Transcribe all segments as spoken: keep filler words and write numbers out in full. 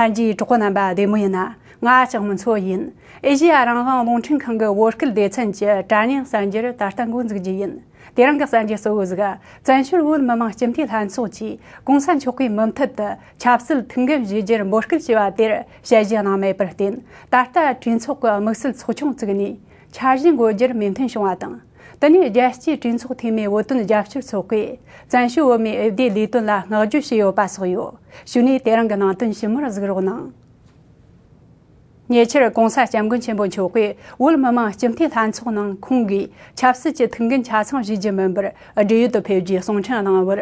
ལྷན་རྒྱས་གྲོགས་པོ་རྣམ་པ་བདེ་མོ་ཡིན་ན། ང་ལྕགས་མོ་མཚོ་ཡིན། ཨེ་ཤེ་ཡ་རང་དབང་རླུང་འཕྲིན་ཁང་གི་བོད་སྐད་སྡེ་ཚན་གྱི་དྲ་བརྙན་གསར་འགྱུར་ད་ལྟ་འགོ་འཛུགས་རྒྱུ་ཡིན། དེ་རིང་གི་གསར་འགྱུར་གཙོ་བོ་ཟིག་བཙན་བྱོལ་བོད་མི་མང་སྤྱི་འཐུས་ལྷན་ཚོགས་ཀྱིས་གོང་ས་མཆོག་གི་མུ་མཐུད་དུ་ཆབ་སྲིད་ཐུགས་འགན་བཞེས་རྒྱུར་འབོད་སྐུལ་བྱས་པ་དེར་དཔྱད་གཞི་གནང་མེད་པར་བརྟེན། ད་ལྟ་གྲོས་ཚོགས་ཀྱི་དམིགས་བསལ་ཚོགས་ཆུང་བཙུགས་ནས་འཆར་གཞི་འགོད་རྒྱུར་མོས་མཐུན་བྱུང་བ་དང་། དེ་ནས་རྒྱལ་སྤྱིའི་གྲོས་ཚོགས་འཐུས་མིའི་བོད་དོན་རྒྱབ་སྐྱོར་ཚོགས་པས་བཙན་བྱོལ་བོད་མིའི་འོས་བསྡུའི་ལས་དོན་ལ་བསྔགས་བརྗོད་བྱས་ཡོད་པ་སོགས་ཡོད། གཞུག་ནས་དེ་རིང་གི་ནང་དོན་ཞིབ་མོར་གཟིགས་རོགས་གནང་། ཉེ་ཆར་གོང་ས་སྐྱབས་མགོན་ཆེན་པོ་མཆོག་གིས་བོད་མི་མང་སྤྱི་འཐུས་ལྷན་ཚོགས་ནང་ཁོང་གིས་ཆབ་སྲིད་ཀྱི་ཐུགས་འགན་ཆ་ཚང་བཞེས་རྒྱུ་མིན་པར་བགྲེས་ཡོལ་དུ་ཕེབས་རྒྱུའི་གསུང་འཕྲིན་གནང་བར།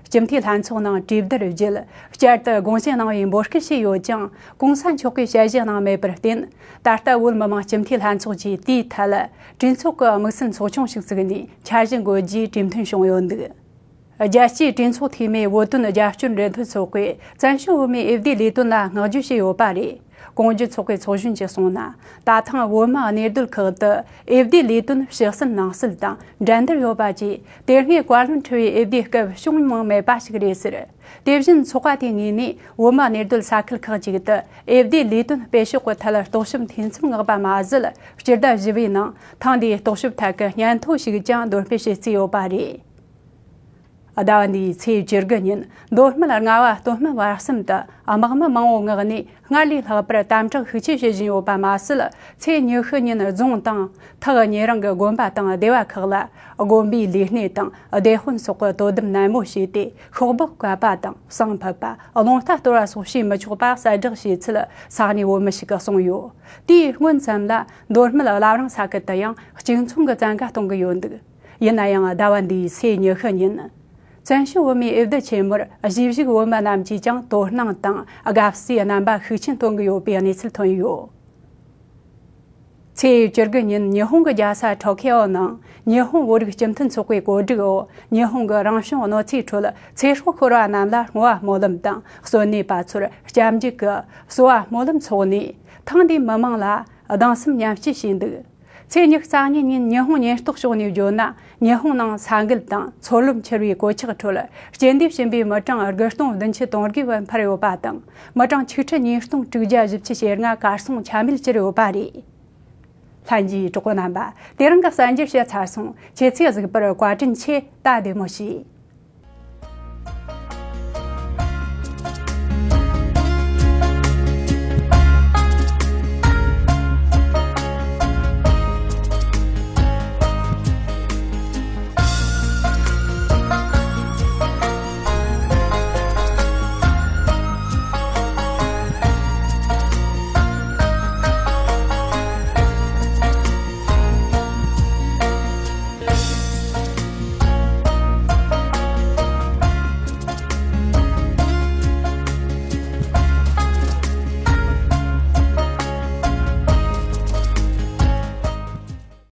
སྤྱི་འཐུས་ལྷན་ཚོགས་ནང་གྲོས་བསྡུར་བརྒྱུད་བསྐྱར་དུ་དགོངས་བཞེས་གནང་བའི་འབོད་སྐུལ་བྱས་ཡོད་ཀྱང་། གོང་ས་མཆོག་གིས་དཔྱད་གཞི་གནང་མེད་པར་བརྟེན། ད་ལྟ་བོད་མི་མང་སྤྱི་འཐུས་ལྷན་ཚོགས་ཀྱིས་དེའི་ཐད་གྲོས་ཚོགས་ཀྱི་དམིགས་བསལ་ཚོགས་ཆུང་ཞིག་བཙུགས་ནས་འཆར་གཞི་འགོད་རྒྱུའི་གྲོས་མཐུན་བྱུང་ཡོད་འདུག་རྒྱལ་སྤྱིའི་གྲོས་ཚོགས་འཐུས་མིའི་བོད་དོན་རྒྱབ་སྐྱོར་འབྲེལ་མཐུད་ཚོགས་པས་བཙན་བྱོལ་བོད་མིའི་འོས་བསྡུའི་ལས་དོན་ལ་བསྔགས་བརྗོད་བྱས་ཡོད་པ་རེད། གོང་བརྗོད་ཚོགས་པའི་ཚོགས་གཞོན་གྱིས་གསུངས་ན། ད་ཐེངས་བོད་མི་གནས་སྡོད་ཁག་ཏུ་འོས་བསྡུའི་ལས་དོན་ཕྱི་གསལ་ནང་གསལ་དང་འགྲན་བསྡུར་ཡོད་པ་བཅས། དེ་སྔའི་བཀའ་བློན་ཁྲི་པའི་འོས་བསྡུའི་སྐབས་བྱུང་མྱོང་མེད་པ་ཞིག་རེད་ཟེར། དེ་བཞིན་ཚོགས་པ་དེའི་ངོས་ནས་བོད་མི་གནས་སྡོད་ས་ཁུལ་ཁག་ཅིག་ཏུ་འོས་བསྡུའི་ལས་དོན་སྤེལ་ཕྱོགས་ཀྱི་ཐད་རྟོག་ཞིབ་འཐུས་ཚབ་མངགས་པ་མ་ཟད། སྤྱི་ཟླ་བཞི་པའི་ནང་ཐེངས་འདིའི་རྟོག་ཞིབ་ཐད་ཀྱི་སྙན་ཐོ་ཞིག་ཀྱང་འདོན་སྤེལ་བྱེད་རྩིས་ཡོད་པ་རེད། ཟླ་བ་འདིའི་ཚེས་བཅུ་དགུ་ཉིན་མདོ་སྨད་རྔ་བ་སྟོད་སྨད་བར་གསུམ་དུ་དམག་མི་མང་བོ་མངགས་ནས་སྔར་ལས་ལྷག་པར་དམ་དྲག་ཤུགས་ཆེ་བྱེད་བཞིན་ཡོད་པ་མ་ཟད། ཚེས་ཉི་ཤུ་ཉིན་རྫོང་དང་ཐག་ཉེ་རིང་གི་དགོན་པ་དང་སྡེ་བ་ཁག་ལ་དགོན་པའི་ལས་སྣེ་དང་སྡེ་དཔོན་སོགས་ཀྱིས་དོ་དམ་ནན་མོ་བྱས་ཏེ། ཤོག་སྦག་བཀབ་པ་དང་ཟངས་ཕུད་པ། རླུང་རྟ་གཏོར་བ་སོགས་བྱེད་མི་ཆོག་པ་གསལ་བསྒྲགས་བྱས་ཚུལ་ས་གནས་བོད་མི་ཞིག་གིས་གསུངས་ཡོད། དེའི་སྔོན་ཙམ་ལ་མདོ་སྨད་བླ་བྲང་ས་ཁུལ་དུ་ཡང་གཅིག་མཚུངས་ཀྱི་བཙན་བཀའ་གཏོང་གི་ཡོད་འདུག་ཡིན་ན་ཡང་ཟླ་བ་འདིའི་ཚེས་ཉི་ཤུ་ཉིན། བཙན་བྱོལ་བོད་མིའི་འོས་བསྡུ་ཆེན་མོར་གཞིས་བཞུགས་བོད་མི་རྣམས་ཀྱིས་ཀྱང་དོ་སྣང་དང་དགའ་བསུའི་རྣམ་པ་ཤུགས་ཆེན་སྟོན་གྱི་ཡོད་པའི་གནས་ཚུལ་ཐོན་ཡོད། ཚེས་བཅུ་དགུ་ཉིན་ཉི་ཧོང་གི་རྒྱལ་ས་ཊོ་ཁེའོ་ནང་ཉི་ཧོང་བོད་རིགས་སྤྱི་མཐུན་ཚོགས་པའི་གོ་སྒྲིག་འོག་ཉི་ཧོང་གི་རང་བྱུང་གནོད་འཚེའི་ཁྲོད་ཚེ་སྲོག་ཤོར་བ་རྣམས་ལ་བསྔོ་བ་སྨོན་ལམ་དང་། གསོན་གནས་པ་ཚོར་སྐྱབས་འཇུག་གི་གསོལ་བ་སྨོན་ལམ་འཚོགས་ནས། ཐེངས་འདིའི་མི་མང་ལ་གདུང་སེམས་མཉམ་སྐྱེད་བྱས་འདུག་ཚེས་ཉི་ཤུ་རྩ་གཉིས་ཉིན་ཉི་ཧོང་ཉེན་རྟོག་ཕྱོགས་ནས་བརྗོད་ན། ཉི་ཧོང་ནང་ས་འགུལ་དང་འཚོ་རླབས་འཕྱུར་བའི་གོད་ཆག་ཁྲོད་རྐྱེན་འདས་ཕྱིན་པའི་མི་གྲངས་དགུ་སྟོང་བདུན་ཅུ་དོན་དགུ་བར་འཕར་ཡོད་པ་དང་། མི་གྲངས་ཆིག་ཁྲི་ཉིས་སྟོང་དྲུག་བརྒྱ་བཞི་བཅུ་ཞེ་ལྔ་གར་སོང་ཆ་མེད་གྱུར་ཡོད་པ་རེད། ལྷན་རྒྱས་གྲོགས་པོ་རྣམ་པ། དེ་རིང་གི་གསར་འགྱུར་བཤད་ཚར་སོང་། ཁྱེད་ཚོས་གཟིགས་པར་བཀའ་དྲིན་ཆེ། ད་བདེ་མོ་བྱོས།